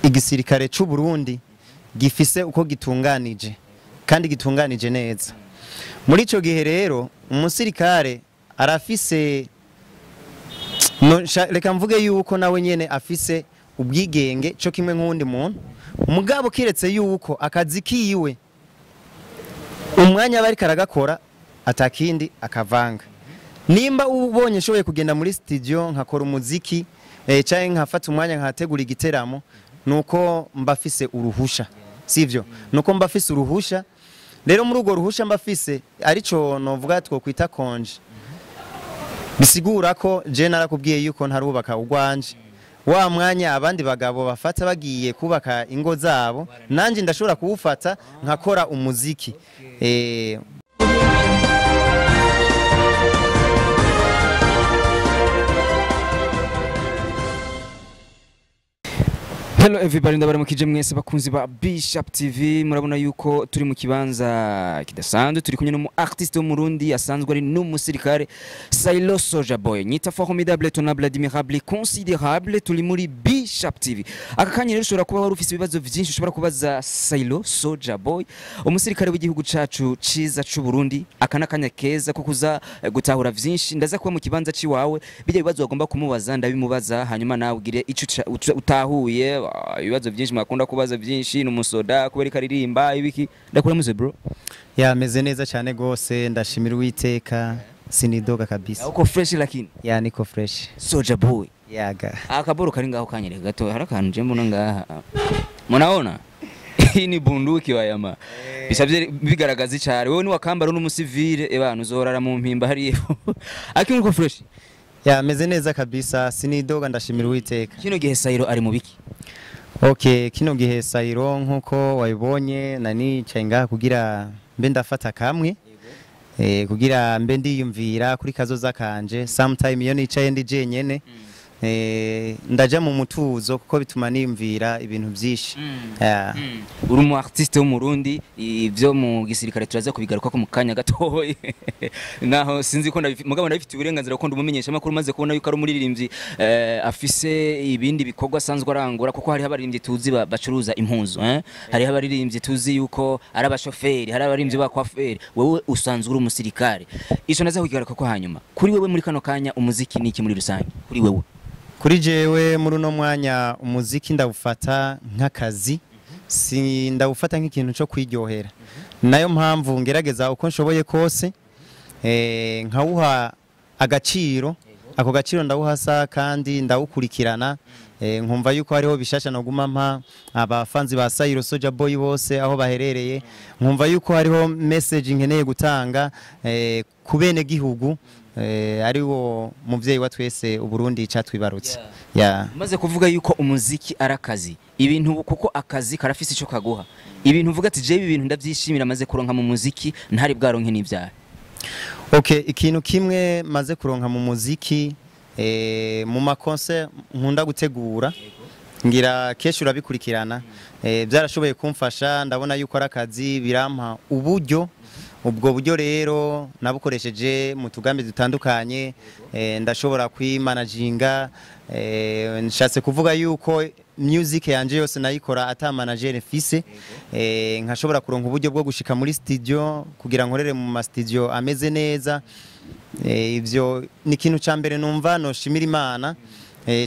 Igisirikare c'u Burundi gifise uko gitunganije kandi gitunganije neza. Muri ico gihe rero umusirikare arafise no, reka mvuge yuko nawe nyene afise ubwigenge co kimwe nk'uwundi muntu, mugabo kiretse yuko akazi kiwe umwanya aba ariko aragakora atakindi akavanga. Nimba ubonye nshoboye kugenda muri studio nkakora umuziki, canke nkafata umwanya nkategura igiteramo, nuko mbafise uruhusha, sivyo? Nuko mbafise uruhusha. Rero muri urwo ruhusha mbafise, arico novuga twokwita congé, bisigura ko je narakubwiye yuko ntarubaka urwanje. Wa mwanya abandi bagabo bafata bagiye kubaka ingo zabo, nanje ndashobora kuwufata nkakora umuziki. Hello everybody, ndabaramukije mwese bakunzi ba Bishop TV. Murabona yuko turi mu kibanza kidasanzwe, turi kumwe n'umu artiste wo Murundi asanzwe ari n'umusirikare, Sailo Soja Boy, nyita formidable, tonable, admirable, considérable. Turi muri Bishop TV aka kanya. Rero ushobora kuba wari ufise ibibazo vyinshi ushobora kubaza Sailo Soja Boy, umusirikare w'igihugu cacu ciza c'u Burundi. Aka n'akanya keza ko kuza gutahura vyinshi. Ndaza kuba mu kibanza ciwawe, bijya bibazo bagomba kumubaza ndabimubaza, hanyuma nawe ugire ico utahuye. Ibibazo byinshi mwakunda kubaza byinshi, n'umusoda kubera ko aririmba ibiki. Ndakuramuze, bro. Yameze neza cyane gose, ndashimira Uwiteka, sinidoga kabisa. Uko fresh lakini? Ya, niko fresh. Soja Boy. Yaga. Akaboro kari ngaho kanyereka gato, hari akantu je mbona ngaha. Munaona hii ni bunduki wayama, bisabye bigaragaza icare wewe ni wakambara n'umusivile ebana uzorara mu mpimba hariya. Akini uko fresh? Yameze neza kabisa, sinidoga, ndashimira Uwiteka. Kino gihe Sairo ari mu biki? Okay, kino gihe Sairo, nkuko wabibonye, nanicaye ngaha kugira mbe ndafata kamwe, kugira mbe ndiyumvira kuri kazoza kanje. Sometime iyo nicaye ndi jenyene, ndaja mu mutuzo kuko bituma niyumvira ibintu byinshi. Yeah. Uri umu artiste wo mu Burundi, ivyo mu gisirikare turaza kubigaruka ko mu kanya gatoya, naho sinzi ko mugabo ndabifitiye uburenganzira kuko ndumumenyesha makuru. Maze kubona yuko ari umuririmbyi, afise ibindi bikorwa asanzwe arangura, kuko hariho abaririmbyi tuzi bacuruza impuzu, eh? Hariho abaririmbyi tuzi yuko ari abashoferi, hari abaririmbyi ba coiffeur. Wewe usanzwe uri umusirikare, ico naza kukigaruka ko hanyuma. Kuri wewe muri kano kanya umuziki ni iki muri rusange kuri wewe? Kuri jewe muri uno mwanya umuziki ndawufata nk'akazi, si ndawufata nk'ikintu cyo kwiryohera. Nayo mpamvu ngerageza uko nshoboye kose, nkawuha agaciro. Ako gaciro ndawuhasa kandi ndawukurikirana, nkumva yuko hariho bishasha noguma mpa abafanzi ba Sairo Soja Boy bose aho baherereye, nkumva yuko hariho message nkeneye gutanga ku bene gihugu, ariwo muvyeyi wa twese Uburundi catwibarutse. Yeah. Umaze kuvuga yuko umuziki ari akazi, ibintu kuko akazi karafise ico kaguha, ibintu uvuga ati jewe ibintu ndavyishimira maze kuronka mu muziki ntari bwaronke n'ivyaha? Okay, ikintu kimwe maze kuronka mu muziki, mu ma concert nkunda gutegura, ngira kenshi urabikurikirana, byarashoboye kumfasha. Ndabona yuko ari akazi, birampa uburyo. Ubwo buryo rero nabukoresheje mu tugambi dutandukanye, ndashobora kwimanaginga. Nshatse kuvuga yuko music yanje yose nayikora ata manager mfise, nkashobora kuronka uburyo bwo gushika muri studio kugira nkorere mu ma studio ameze neza. Ivyo ni ikintu ca mbere numva noshimira Imana,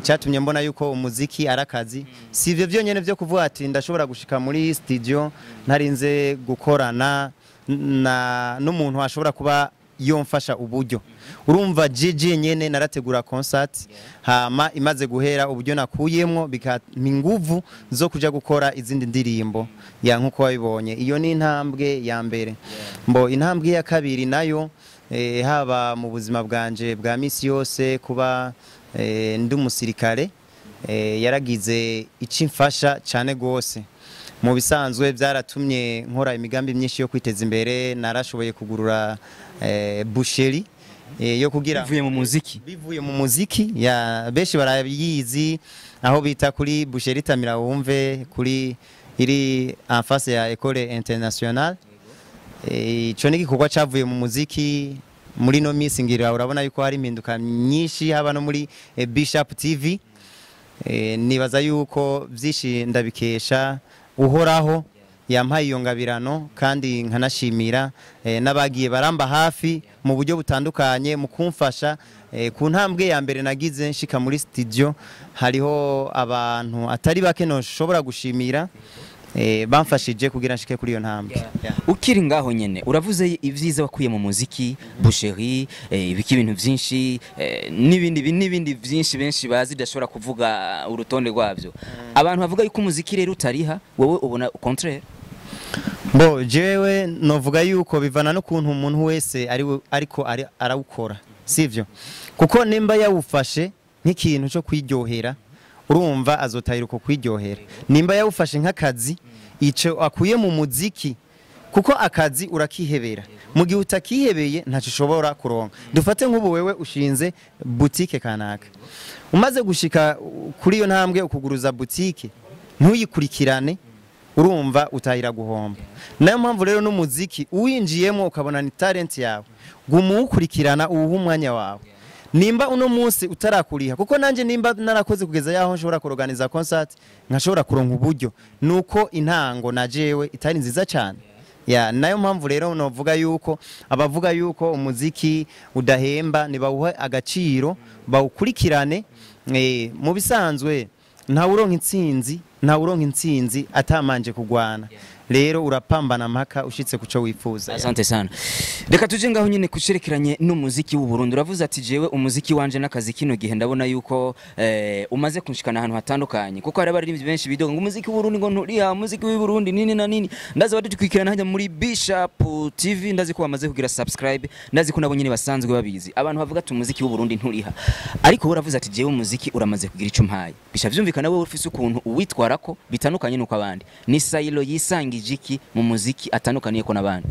cyatumye mbona yuko umuziki ari akazi. Si ivyo byonyene byo kuvuga ati ndashobora gushika muri studio ntarinze gukorana na n'umuntu ashobora kuba yomfasha uburyo. Urumva jeje nyene narategura concert, hama imaze guhera uburyo nakuyemwo bikampa inguvu zo kuja gukora izindi ndirimbo ya nkuko wabibonye. Iyo ni intambwe ya mbere. Mbo intambwe ya kabiri nayo, haba mu buzima bwanje bwa misi yose, kuba ndi umusirikare, yaragize icimfasha cyane gose. Mu bisanzwe byaratumye nkora imigambi myinshi yo kwiteza imbere. Narashoboye kugurura boucherie, yo kugira Bivuye mu muziki? Bivuye mu muziki ya benshi barayizi, aho bita kuri boucherie Tamira wumve, kuri iri en face ya École Internationale. Ico ni igikorwa cavuye mu muziki. Muri no misi ngira urabona yuko hari impinduka nyinshi, haba no muri Bishop TV. Nibaza yuko byinshi ndabikesha Uhoraho yampaye iyo ngabirano, kandi nkanashimira n'abagiye baramba hafi mu buryo butandukanye mu kumfasha. Ku ntambwe ya mbere nagize nshika muri studio, hariho abantu atari bake noshobora gushimira bamfashije kugira nshike kuri iyo ntambwe. Ukiri ngaho nyene, uravuze ivyiza wakuye mu muziki, boucherie, ibiki, ibintu vyinshi, n'ibindi n'ibindi vyinshi benshi bazi dashobora kuvuga urutonde rwavyo. Abantu bavuga yuko umuziki rero utariha, wowe ubona contraire? Bo jewe novuga yuko bivana n'ukuntu umuntu wese ari ariko ari arawukora, sivyo? Kuko nimba yawufashe nk'ikintu cyo kwiryohera, urumva azotahira uko kwiryohera. Nimba yawufashe nk'akazi, ico akuye mu muziki, kuko akazi urakihebera, mu gihe utakihebeye ntacyo ushobora kuronka. Dufate nk'ubu wewe ushinze boutique kanaka, umaze gushika kuri iyo ntambwe ukuguruza boutique ntuyikurikirane, urumva utahira guhomba. Nayo mpamvu rero n'umuziki uwinjiyemo ukabona ni talent yawe, guma uwukurikirana, uwuha umwanya wawe. Nimba uno munsi utarakuriha, kuko nanjye nimba narakoze kugeza yaho nshobora kuorganiza concert nkashobora kuronka uburyo, nuko intango na jewe itari nziza cyane ya. Nayo mpamvu rero novuga yuko abavuga yuko umuziki udahemba nibawuhe agaciro, bawukurikirane. Mu bisanzwe ntawuronka intsinzi atamanje kugwana. Rero urapambana mpaka ushitse kuco wifuza. Asante sana. Reka tuje ngaho nyine kucerekeranye n'umuziki w'u Burundi. Uravuze ati jewe umuziki wanje n'akazi kino gihe ndabona yuko umaze kunshikana ahantu hatandukanye, kuko hari abaririmbyi benshi bidoga ngo umuziki w'u Burundi ngo nturiha, umuziki w'u Burundi nini na nini. Ndazi badukurikirana hajya muri Bishop TV, ndazi ko bamaze kugira subscribe, ndazi ko nabo nyine basanzwe babizi. Abantu bavuga ati umuziki w'u Burundi nturiha, ariko wowe uravuze ati jewe umuziki uramaze kugira ico mpaye. Bisha vyumvikana wowe ufise ukuntu uwitwarako bitandukanye nuko abandi. Ni Sayilo yisangije iki mu muziki atandukaniye ko n'abandi?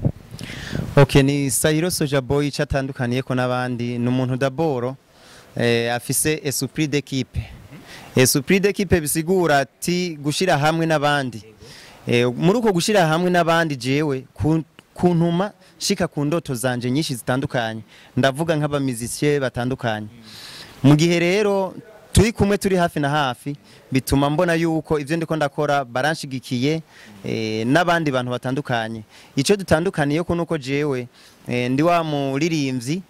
Okay, ni Sayiro Soja Boy, icatandukaniye ko n'abandi ni umuntu d'abord afise esprit d'équipe. Esprit d'équipe bisigura ati gushira hamwe n'abandi. Muri uko gushira hamwe n'abandi, jewe kuntuma shika ku ndoto zanje nyinshi zitandukanye, ndavuga nk'aba musiciens batandukanye. Mu gihe rero turi kumwe, turi hafi na hafi, bituma mbona yuko ivyo ndiko ndakora baranshigikiye, n'abandi bantu batandukanye. Ico dutandukaniye ko nuko jewe ndi wa muririmbyi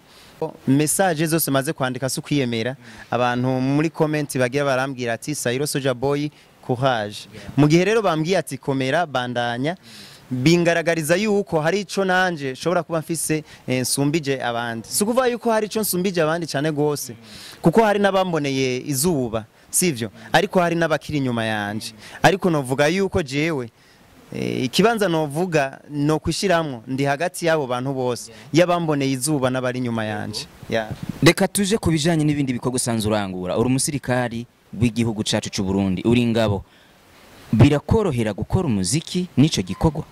message zose maze kwandika si kwiyemera, abantu muri comment bagira barambwira ati "Sayiro Soja Boy, courage." Mu gihe rero bambwiye ati "Komera, bandanya", bingaragariza yuko hari ico nanje shobora kuba mfise nsumbije abandi. Si ukuvuga yuko hari ico nsumbije abandi cyane gose, kuko hari n'abamboneye izuba, sivyo? Ariko hari n'abakiri inyuma yanje. Ariko novuga yuko jewe ikibanza novuga no kwishiramwo ndi hagati y'abo bantu bose, y'abamboneye izuba n'abari inyuma yanje, yeah. Reka tuje ku bijanye n'ibindi bikorwa usanzwe urangura. Uri umusirikari w'igihugu cacu c'u Burundi, uri ingabo. Birakorohera gukora umuziki n'ico gikorwa?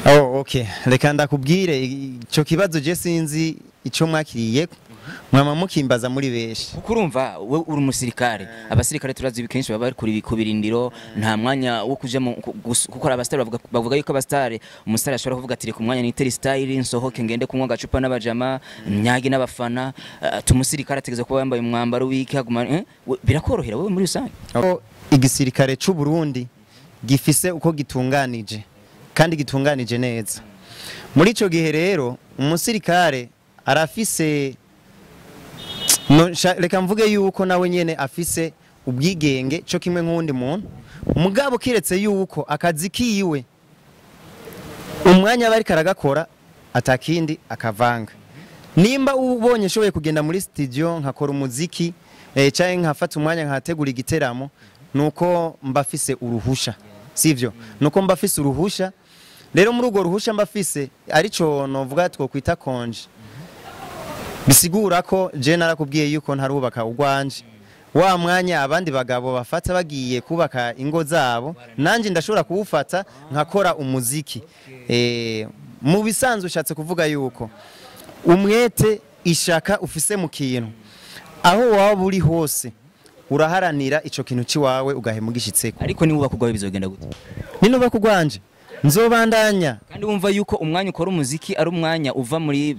Oh, okay. Reka ndakubwire, ico kibazo je sinzi ico mwakiriye mwama mukimbaza muri benshi. Kuko urumva we uri umusirikare, abasirikare turazi kenshi baba bari kuri ku birindiro, nta mwanya wo kuja mu gukora. Abasitari bavuga yuko abasitari, umusitari ashobora kuvuga ati reka umwanya nitere style, nsohoke ngende kunywa agacupa n'abajama, nyage n'abafana. Tumusirikare ategeza kuba yambaye umwambaro w'iki haguma, birakorohera wewe muri rusange? Ko igisirikare c'u Burundi gifise uko gitunganije kandi gitunganije neza. Muri ico gihe rero umusirikare arafise no, reka mvuge yuko nawe nyene afise ubwigenge co kimwe nk'uwundi muntu, mugabo kiretse yuko akazi kiwe umwanya bariko aragakora atakindi akavanga. Nimba ubonye nshoboye kugenda muri studio nkakora umuziki, canke nkafata umwanya nkategura igiteramo, nuko mbafise uruhusha, sivyo? Nuko mbafise uruhusha. Rero muri urwo ruhusha mbafise, arico novuga twokwita congé, bisigura ko je narakubwiye yuko ntarubaka urwanje. Wa mwanya abandi bagabo bafata bagiye kubaka ingo zabo, nanje ndashobora kuwufata nkakora umuziki. Mu bisanzwe ushatse kuvuga yuko umwete, ishaka ufise mu kintu, aho waba uri hose uraharanira ico kintu ciwawe ugahema ugishitseko. Ariko niba kugwawe bizogenda gute? Ninuba kugwanje Nzobandanya. Kandi wumva yuko umwanya ukora umuziki ari umwanya uva muri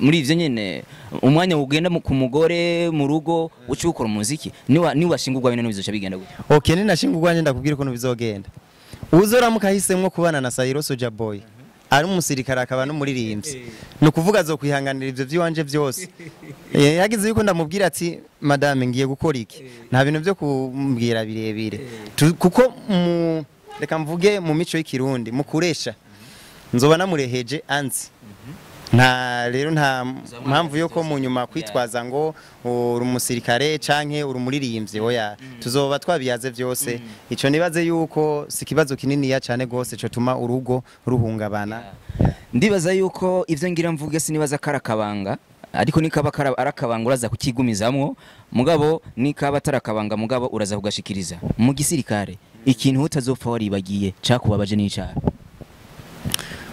ivyo nyene, umwanya ugenda ku mugore mu rugo uca ukora umuziki, niwa niwashinga urwawe none bizoca bigenda gute? Okay, ninashinga urwanje ndakubwira ukuntu bizogenda. Uzoramuka ahisemwo kubana na Sairo Soja Boy ari umusirikare akaba n'umuririmbyi, ni ukuvuga azokwihanganira ivyo vy'iwanje vyose. Yagize yuko ndamubwira ati madame ngiye gukora iki, nta bintu vyo kumbwira birebire. Kuko reka mvuge mu mico y'ikirundi mukuresha nzoba namureheje anzi. Nta rero nta mpamvu yo ko mu nyuma kwitwaza ngo uri umusirikare canke uri umuririmbyi, oya, tuzoba twabiyaze vyose. Ico nibaze yuko si ikibazo kininiya cane gose co tuma urugo ruhungabana. Ndibaza yuko ivyo ngira mvuge sinibaza kara kabanga, ariko nikaba arakabanga uraza kukigumizamwo, mugabo nikaba atarakabanga mugabo uraza kugashikiriza. Mu gisirikare ikintu utazopfa waribagiye cakubabaje n'icaha?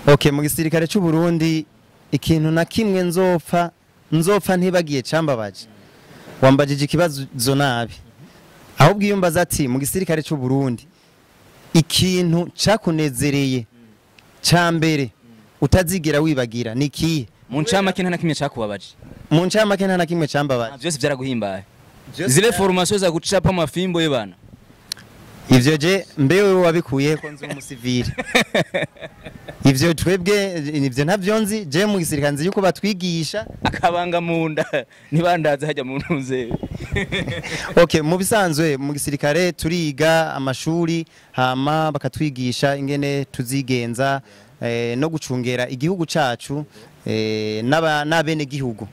Okay, mu gisirikare c'u Burundi ikintu na kimwe nzopfa ntibagiye cambabaje. Wambajije ikibazo nabi. Ahubwo iyo mbaza ati mu gisirikare c'u Burundi ikintu cakunezereye ca mbere utazigera wibagira ni ikihe? Mu ncamake nta na kimwe cakubabaje. Mu ncamake nta na kimwe cambabaje. Byose byaraguhimbaye. Zile formation za gucapa amafimbo y'bana. Ivyo je mbewe wabikuye ko nzi umusivile. Ivyo twebwe ivyo ntavyo nzi, je mu gisirikare nzi yuko batwigisha akabanga munda nibandaze hajya mu ntuze. Okay, mu bisanzwe mu gisirikare turiga amashuri hama bakatwigisha ingene tuzigenza no gucungera igihugu cacu n'abene gihugu.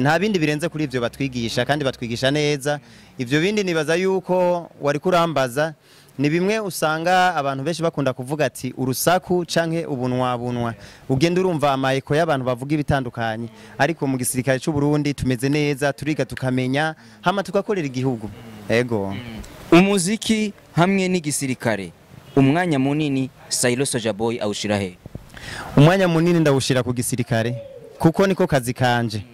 Nta bindi birenze kuri ivyo batwigisha kandi batwigisha neza. Ivyo bindi nibaza yuko wari kurambaza ni bimwe usanga abantu benshi bakunda kuvuga ati urusaku canke ubunwa ugenda urumva amayeko y'abantu bavuga ibitandukanye, ariko mu gisirikare c'u Burundi tumeze neza, turiga tukamenya hama tugakorera igihugu. Ego. Umuziki hamwe n'igisirikare umwanya munini Sailo Soja Boy awushira he? Umwanya munini ndawushira ku gisirikare kuko niko kazi kanje.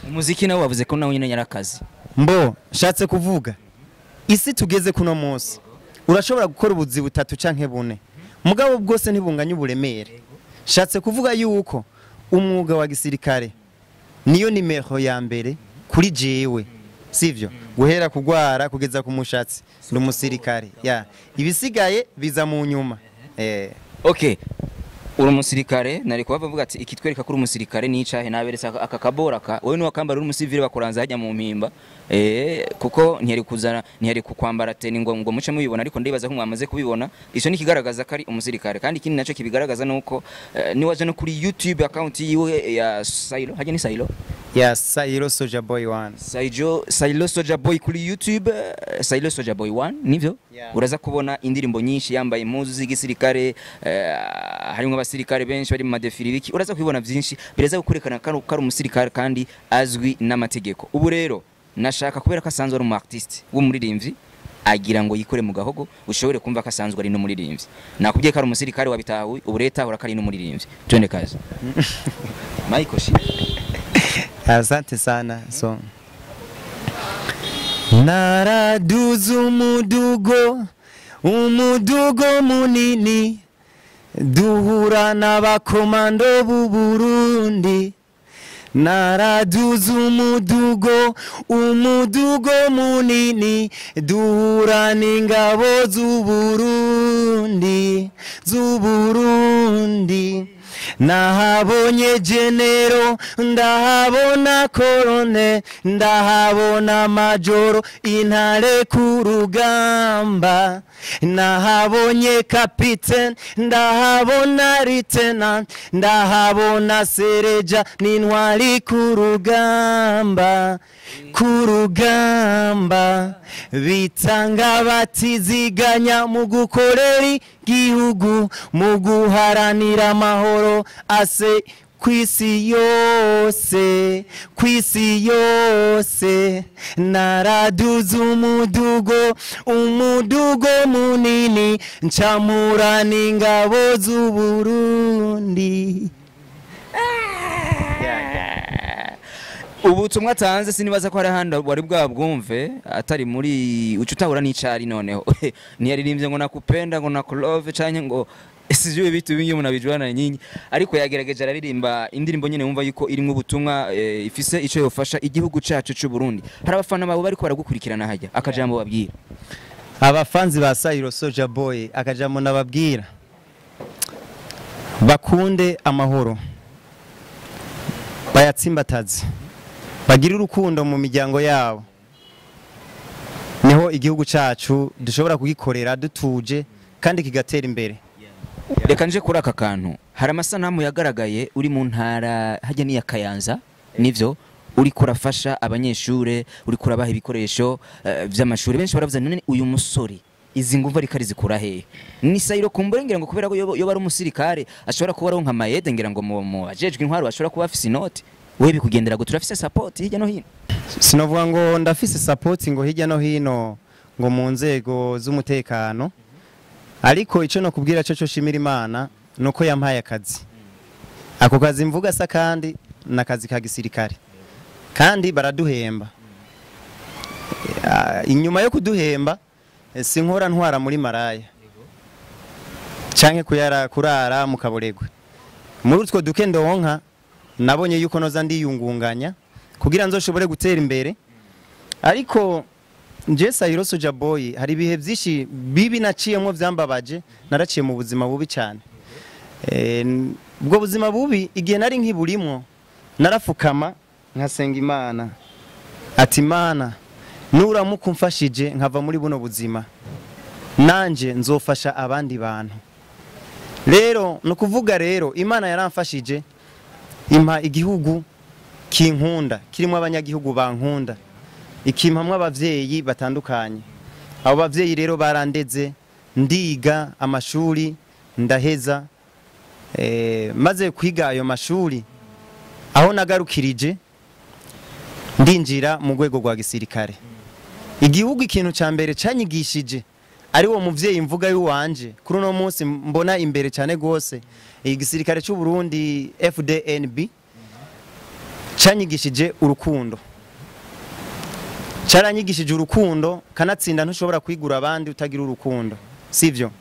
Umuziki nawe wavuze ko nawe nyine yarakazi. Mbo shatse kuvuga isi tugeze kuno munsi urashobora gukora ubuzi butatu canke bune, mugabo bwose ntibunganye uburemere. Shatse kuvuga yuko umwuga wa gisirikare niyo nimero ya mbere kuri jewe, sivyo? Guhera kugwara kugeza ku mushatsi ndi umusirikare. Ya, ibisigaye biza mu nyuma. Okay. Uri umusirikare, nari kubavuga vuga ati ikitwereka kuri umusirikare ni icahe, naberetse aka kabora ka wewe ni wakambara uri umusivile bakuranza hajya mu mpimba, kuko ntiyari kuzana ntiyari kukwambara teni ngo muce mubibona, ariko ndibaza ko mwamaze kubibona. Ico ni kigaragaza ko ari umusirikare, kandi ikindi naco kibigaragaza nuko ni waje no kuri YouTube account yiwe ya Sailo, hajya ni Sailo ya Sailo Soja Boy 1. Sailo Soja Boy kuri YouTube, Sailo Soja Boy 1 nivyo? Yeah. Uraza kubona indirimbo nyinshi yambaye impuzu z'igisirikare, harimo abasirikare benshi bari mu madefili biki, uraza kubibona byinshi biraza gukurekana ko ari umusirikare kandi azwi n'amategeko. Ubu rero nashaka kubera ko asanzwe ari umu artiste w'umuririmbyi agira ngo yikore mu gahogo ushobore kumva ko asanzwe ari n'umuririmbyi. Nakubwiye ko ari umusirikare wabitahuye, ubu rero tahura ko ari n'umuririmbyi. Twende kazi. Michael shi. Asante sana. So naraduze umudugo munini duhura n'abakomando b'u Burundi. Naraduze umudugo munini duhura n'ingabo z'u Burundi, z'u Burundi. Nahabonye genero, ndahabona korone, ndahabona majoro intare ku rugamba. Nahabonye kapitene, ndahabona lieutenant, ndahabona sereja n'intwari ku rugamba, ku rugamba. Bitanga batiziganya mu gukorera igihugu, mu guharanira amahoro ase kwisi yose, kwisi yose. Naraduze umudugo munini ncamura n'ingabo z'u Burundi. Ubutumwa atanze sinibaza ko hari ahandi wari bwabwumve atari muri uca utahura n'icari. Noneho ntiyaririmbye ngo nakupenda ngo nakulove canke ngo Sijui vitu vingi mnavijuana nyinyi, ariko yagerageje araririmba indirimbo nyene wumva yuko irimwo ubutumwa, ifise ico yofasha igihugu cacu c'u Burundi. Hari abafana bawe bariko baragukurikirana hajya, akajambo babwira. Abafanzi ba Sairo Soja Boy, akajambo nababwira: bakunde amahoro, bayatsimbataze, bagire urukundo mu miryango yabo, niho igihugu cacu dushobora kugikorera dutuje kandi kigatera imbere. Reka nje kuri aka kantu. Hari amasanamu yagaragaye uri mu ntara hajya n'iya Kayanza, nivyo, uri kurafasha abanyeshure, uri kurabaha ibikoresho vy'amashuri. Benshi baravuze: "None uyu musore izi nguvu ariko arizikura hehe?" Ni Sayiro kumbure, ngira ngo kubera ko yoba ari umusirikare, ashobora kuba aronka ama aides, ngira ngo mu bajejwe intwaro bashobora kuba afise inoti. Wewe bikugendera gute? Urafise support hirya no hino? Sinovuga ngo ndafise support ngo hirya no hino, ngo mu nzego z'umutekano, ariko icyo nokubwira cyo shimira Imana nuko yampaye akazi. Ako kazi mvuga sa kandi nakazi ka gisirikare, kandi baraduhemba. Inyuma yo kuduhemba, sinkora ntwara muri maraya canke kuyara kurara mu kaboregwe. Muri utwo duke ndonka, nabonye yuko noza ndiyungunganya kugira nzoshobore gutera imbere. Ariko nje Sairo Soja Boy, hari ibihe byinshi bibi naciyemo vyambabaje. Naraciye mu buzima bubi cyane. Ubwo buzima bubi, igihe nari nkiburimwo, narafukama nkasenga Imana ati: "Imana, nuramuka umfashije nkava muri buno buzima, nanje nzofasha abandi bantu." Rero ni ukuvuga rero, Imana yaramfashije impa igihugu kinkunda, kirimo abanyagihugu bankunda, ikimpamwo abavyeyi batandukanye. Abo bavyeyi rero barandeze, ndiga amashuri ndaheza. Maze kwiga ayo mashuri, aho nagarukirije, ndinjira mu rwego rwa gisirikare. Igihugu, ikintu ca mbere canyigishije, ari wo muvyeyi mvuga y'uwanje kuri uno munsi mbona imbere cyane gose, igisirikare cy'u Burundi FDNB, canyigishije urukundo. Caranyigishije urukundo. Kanatsinda ntushobora kwigura abandi utagira urukundo, sivyo?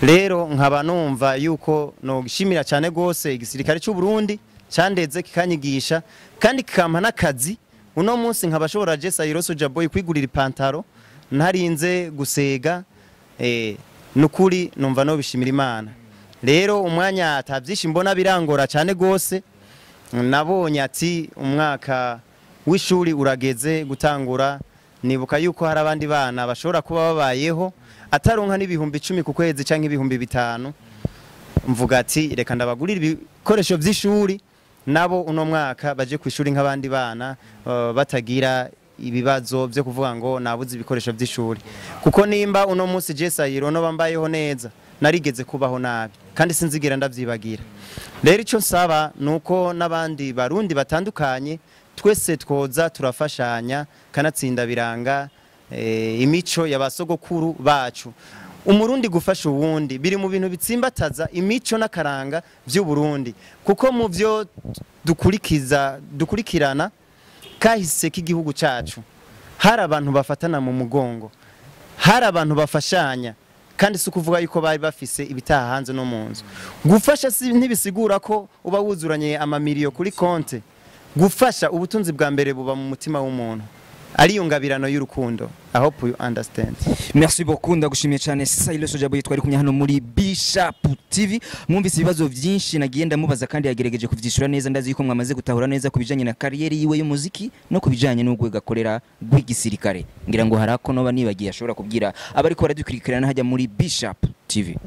Rero nkaba numva yuko nogishimira cyane gose igisirikare cy'u Burundi candeze, kikanyigisha kandi kikampa n'akazi. Uno munsi nkaba shobora je Sairo Soja Boy kwigurira ipantaro ntarinze gusega. Nukuri numva no bishimira Imana. Rero umwanya atavyinshi mbona birangora cyane gose. Nabonye ati umwaka w'ishuri urageze gutangura, nibuka yuko hari abandi bana bashobora kuba babayeho ataronka n'10,000 ku kwezi canke 5,000. Mvuga ati: "Reka ndabagurira ibikoresho vy'ishuri, nabo uno mwaka baje ku ishuri nk'abandi bana, batagira ibibazo byo kuvuga ngo nabuze ibikoresho by'ishuri." Kuko nimba uno munsi je Sayiro no bambayeho neza, narigeze kubaho nabi kandi sinzigira ndavyibagira. Rero icyo nsaba nuko n'abandi Barundi batandukanye twese twoza turafashanya. Kanatsinda biranga imico y'abasogokuru bacu. Umurundi gufasha uwundi biri mu bintu bitsimbataza imico n'akaranga by'u Burundi, kuko mu byo dukurikiza, dukurikirana kahise k'igihugu cyacu, hari abantu bafatana mu mugongo, hari abantu bafashanya. Kandi si ukuvuga yuko bari bafise ibitaha hanze no mu nzu. Gufasha si ntibisigura ko uba wuzuranye amamiliyo kuri konte. Gufasha, ubutunzi bwa mbere buba mu mutima w'umuntu, ariyo ngabirano y'urukundo. I hope you understand. Merci beaucoup, ndagushimiye cyane Sailo Soja Boy. Twari kumwe hano muri Bishop TV. Mwumvise ibibazo byinshi nagiye ndamubaza kandi yagerageje kuvyishura neza. Ndazi yuko mwamaze gutahura neza ku bijanye na carrière yiwe y'umuziki no ku bijanye n'urwego akorera rw'igisirikare. Ngira ngo harako noba nibagiye ashobora kubwira abariko baradukurikirana hajya muri Bishop TV.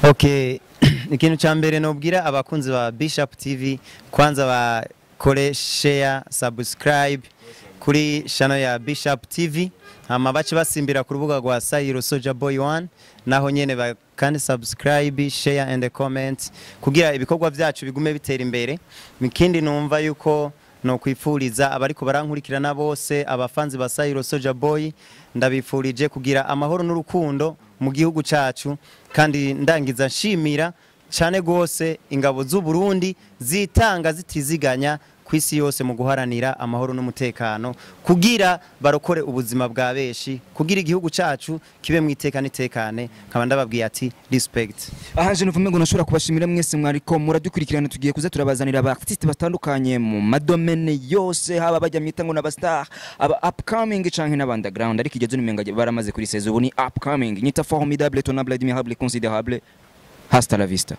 Okay, ikintu cya mbere nobwira abakunzi ba Bishop TV, kwanza bakore share, subscribe kuri channel ya Bishop TV, hama bace basimbira ku rubuga rwa Sairo Soja Boy 1, naho nyene kandi subscribe, share and comment kugira ibikorwa byacu bigume bitera imbere. Ikindi numva yuko no kwifuriza abariko barankurikirana bose, abafanzi ba Sairo Soja Boy, ndabifurije kugira amahoro n'urukundo mu gihugu cacu. Kandi ndangiza nshimira cyane gose ingabo z'u Burundi zitanga zitiziganya ku ku isi yose mu guharanira amahoro n'umutekano, kugira barokore ubuzima bwa benshi, kugira igihugu cacu kibe mu iteka n'itekane. Nkaba ndababwiye ati respect. Aha je nuvume ngo nashobora kubashimira mwese mwariko muradukurikirana. Tugiye kuza turabazanira aba artiste batandukanye mu madomene yose, haba bajya mwita ngo n'aba star, aba upcoming canke n'aba underground, ariko iryo zina umenga baramaze kuri saison, ubu ni upcoming. Nyita formidable, tonable, admirable, considérable. Hasta la vista.